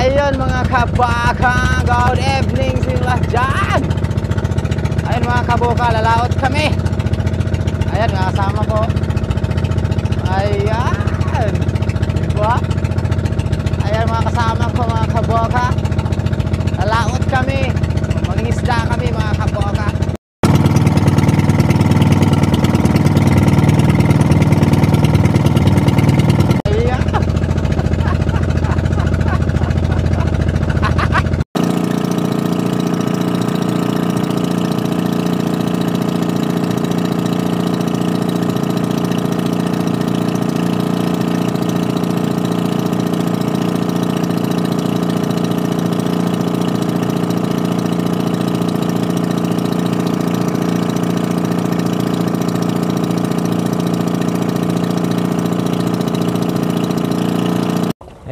Ayun mga kaboka, good evening sa inyo lahat dyan. Ayun mga kaboka, lalaot kami. Ayan, mga kasama ko. Ayan. Diba? Ayan mga kasama ko mga kaboka. Lalaot kami. Mangingisda kami mga kaboka. Ayan.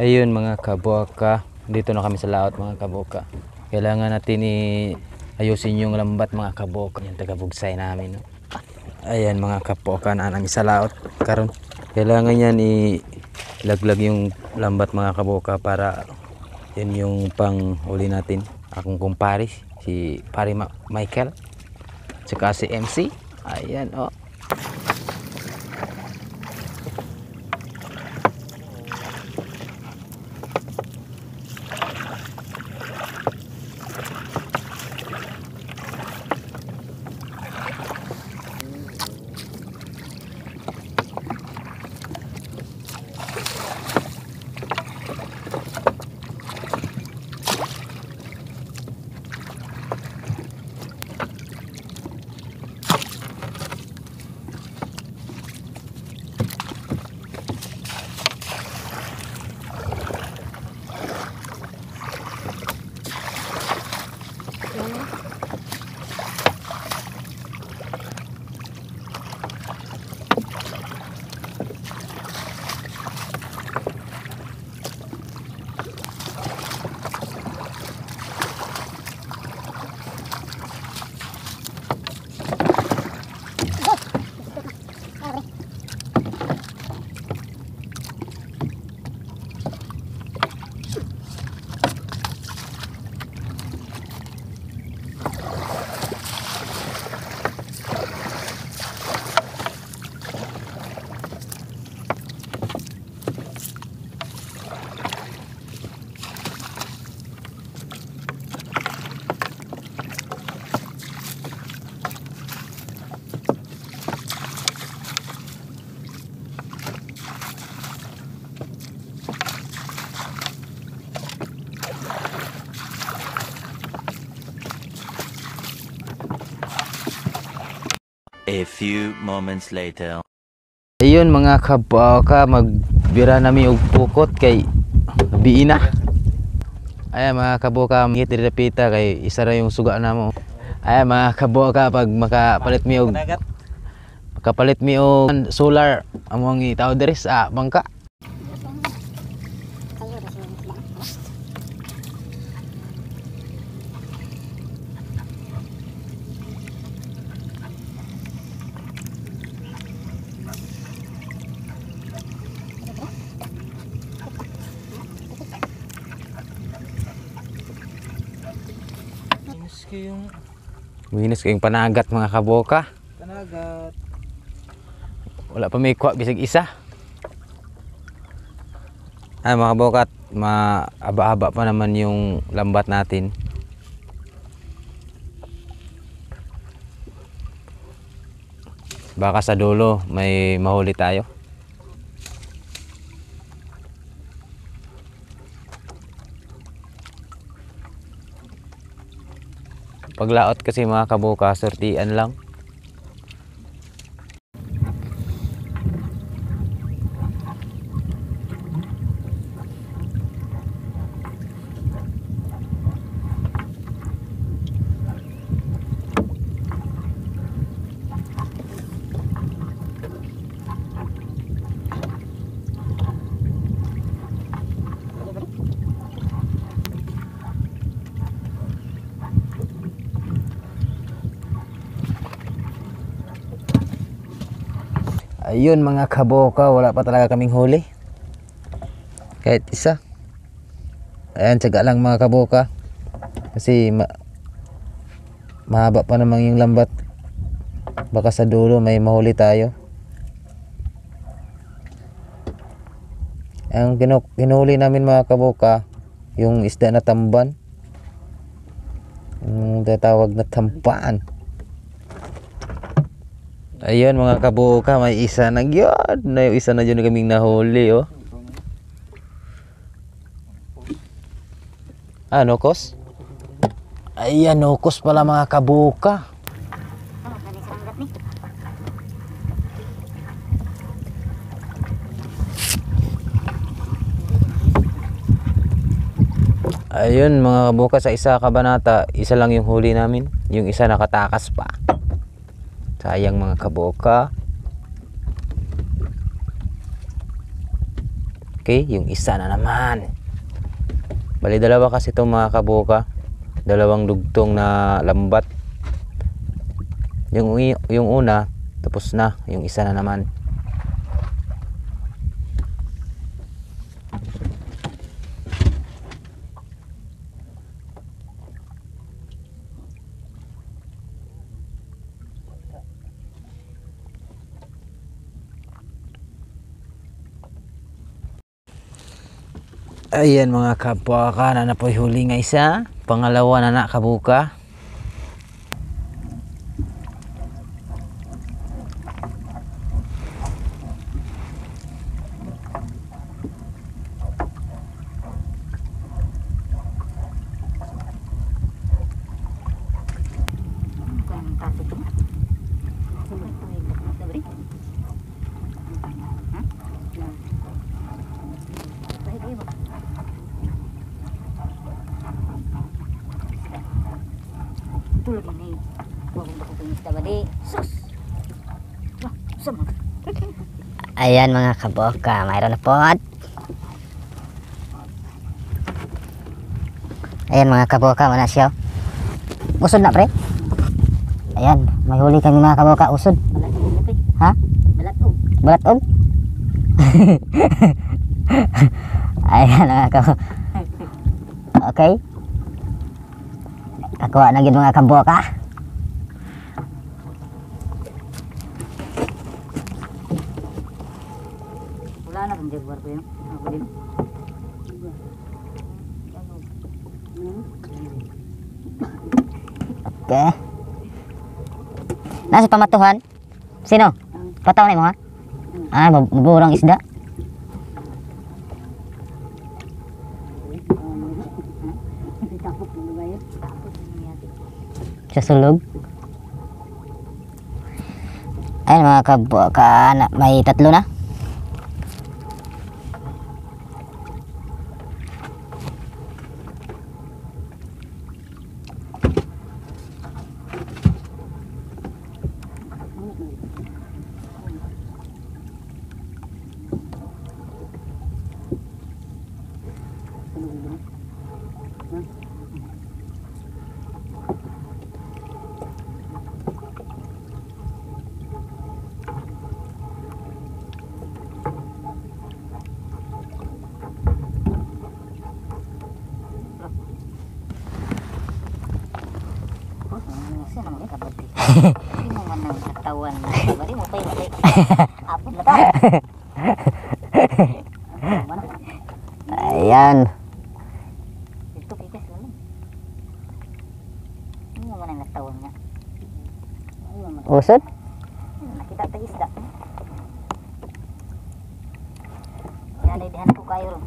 Ayun mga kaboka, dito na kami sa laot mga kaboka. Kailangan natin ayusin yung lambat mga kaboka. Yung taga-bugsay namin, no? Ayan mga kaboka, na namin sa laot karon. Kailangan yan ilaglag yung lambat mga kaboka para yan yung pang huli natin. Akong kumpare, si Pare Michael, tsaka si MC. Ayan oh. A few moments later. Ayun mga kaboka, magbira nami og pukot kay biin na. Ayan mga kaboka, ngit diri dapita kay isa ra yung suga namo. Ayan mga kaboka, pag makapalit mi og solar among itaw diri sa bangka. Minus kayong panagat mga kaboka. Panagat. Wala pa may kuha bisag isa. Ay mga kaboka, maaba-aba pa naman yung lambat natin. Baka sa dulo may mahuli tayo. Paglaot kasi mga kaboka, sortian lang. Ayun mga kaboka, wala pa talaga kaming huli. Kahit isa. Ayan, tiyaga lang mga kaboka. Kasi mahaba pa namang yung lambat. Baka sa dulo may mahuli tayo. Ang hinuhuli namin mga kaboka, yung isda na tamban. Yung tatawag na tampaan. Ayun mga kaboka, may isa na yun. May isa na yun kaming nahuli, oh. Ah, nokos? Ayan, nokos pala mga kaboka. Ayun mga kaboka, sa isa kabanata, isa lang yung huli namin. Yung isa nakatakas pa. Sayang mga kaboka. Okay, yung isa na naman. Bali dalawa kasi itong mga kaboka. Dalawang dugtong na lambat. Yung una, tapos na. Yung isa na naman. Ayan mga kaboka, na napoy huli nga isa. Pangalawa na na kabuka. Ayan mga kaboka, mayroon na po. Ayan mga kaboka, mana siya. Usod na pre. Ayan, may huli kami mga kaboka, usod. Ha? Balatog. Ayan mga kaboka. Okay. Kakuha na gid mga kaboka. Wala na kang jaguar ko yun. Ako din. Okay. Nasa pamatuhan? Sino? Pataw na mo ha? Ah, maburang isda. Sa sulog. Ayun mga kaboka, may tatlo na. Ayan. Usod? Nakita tag isda. Yan ay dihan ko kayo ron.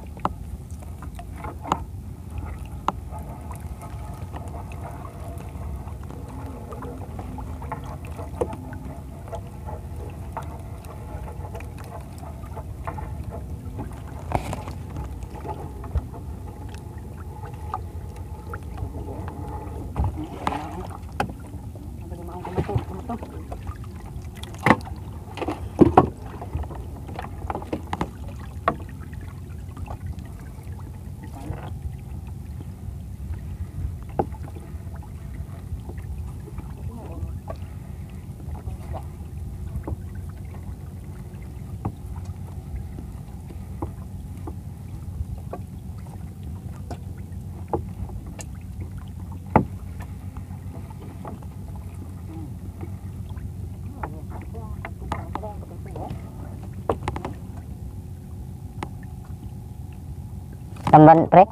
Tamban, pre.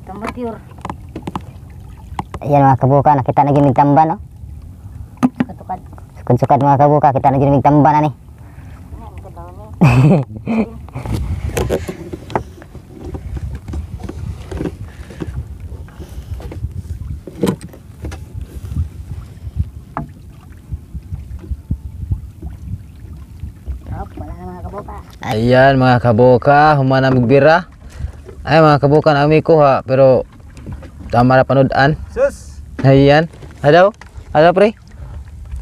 Tamban pure. Ayan, mga kabuka, nakita na gyud mig tamban, no? Katukad. Sukad-sukad, mga kabuka, kita na gyud mig tamban ani. Ano, ang kabaw niya. Oh, wala na, mga kaboka. Ayan, mga kaboka, humana magbira. Ay, mga kaboka, nami kuha pero tama ra panood-an. Sus! Ayan. Hadaw? Hadaw, pre?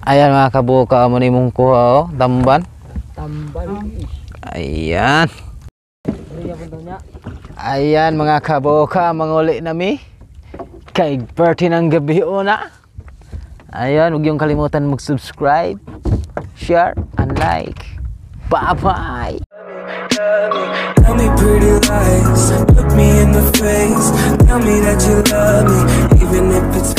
Ayan, mga kaboka, amo ni imong kuha oh, tamban. Tamban. Ayan. Ayan, mga kaboka, manguli nami. Kay 30 ng gabi una. Ayan, huwag yung kalimutan mag-subscribe, share, and like. Bye-bye! Tell me pretty lies, look me in the face. Tell me that you love me, even if it's